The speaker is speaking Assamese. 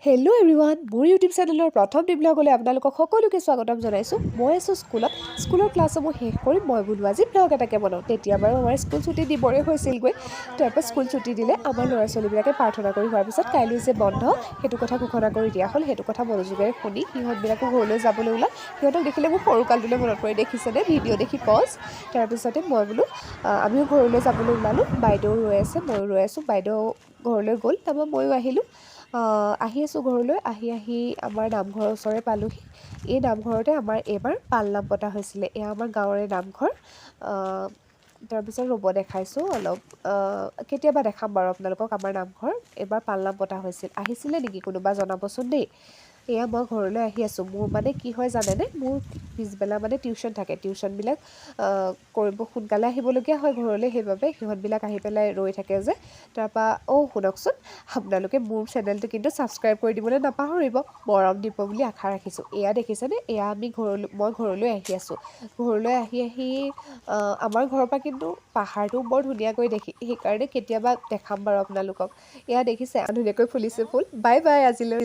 হেল্ল' এভৰিৱান, মোৰ ইউটিউব চেনেলৰ প্ৰথমটি ব্লগলৈ আপোনালোকক সকলোকে স্বাগতম জনাইছোঁ। মই আছোঁ স্কুলত। স্কুলৰ ক্লাছসমূহ শেষ কৰি মই বোলো আজি ব্লগ এটাকে বনাওঁ। তেতিয়া বাৰু আমাৰ স্কুল ছুটি দিবৰে হৈছিলগৈ। তাৰপৰা স্কুল ছুটি দিলে। আমাৰ ল'ৰা ছোৱালীবিলাকে প্ৰাৰ্থনা কৰি হোৱাৰ পিছত কাইলৈ যে বন্ধ, সেইটো কথা ঘোষণা কৰি দিয়া হ'ল। সেইটো কথা মনোযোগেৰে শুনি সিহঁতবিলাকো ঘৰলৈ যাবলৈ ওলাল। সিহঁতক দেখিলে মোৰ সৰুকালটোলৈ মনত পৰে। দেখিছেনে ভিডিঅ' দেখি পজ। তাৰপিছতে মই বোলো আমিও ঘৰলৈ যাবলৈ ওলালোঁ। বাইদেউ ৰৈ আছে, ময়ো ৰৈ আছোঁ। বাইদেউ ঘৰলৈ গ'ল, তাৰপৰা ময়ো আহিলোঁ। আহি আছোঁ ঘৰলৈ। আহি আহি আমাৰ নামঘৰৰ ওচৰে পালোহি। এই নামঘৰতে আমাৰ এইবাৰ পালনাম পতা হৈছিলে। এয়া আমাৰ গাঁৱৰে নামঘৰ। তাৰপিছত ৰ'ব, দেখাইছোঁ অলপ। কেতিয়াবা দেখাম বাৰু আপোনালোকক আমাৰ নামঘৰ। এইবাৰ পালনাম পতা হৈছিল। আহিছিলে নেকি কোনোবা, জনাবচোন দেই। এয়া মই ঘৰলৈ আহি আছোঁ। মোৰ মানে কি হয় জানেনে? মোৰ পিছবেলা মানে টিউশ্যন থাকে। টিউশ্যনবিলাক কৰিব সোনকালে আহিবলগীয়া হয় ঘৰলৈ। সেইবাবে সিহঁতবিলাক আহি পেলাই ৰৈ থাকে যে। তাৰপৰা অ' শুনকচোন, আপোনালোকে মোৰ চেনেলটো কিন্তু ছাবস্ক্ৰাইব কৰি দিবলৈ নাপাহৰিব। মৰম দিব বুলি আশা ৰাখিছোঁ। এয়া দেখিছেনে? এয়া আমি ঘৰলৈ মই ঘৰলৈ আহি আছোঁ। ঘৰলৈ আহি আহি আমাৰ ঘৰৰ পৰা কিন্তু পাহাৰটো বৰ ধুনীয়াকৈ দেখি। সেইকাৰণে কেতিয়াবা দেখাম বাৰু আপোনালোকক। এয়া দেখিছে, ধুনীয়াকৈ ফুলিছে ফুল। বাই বাই আজিলৈ।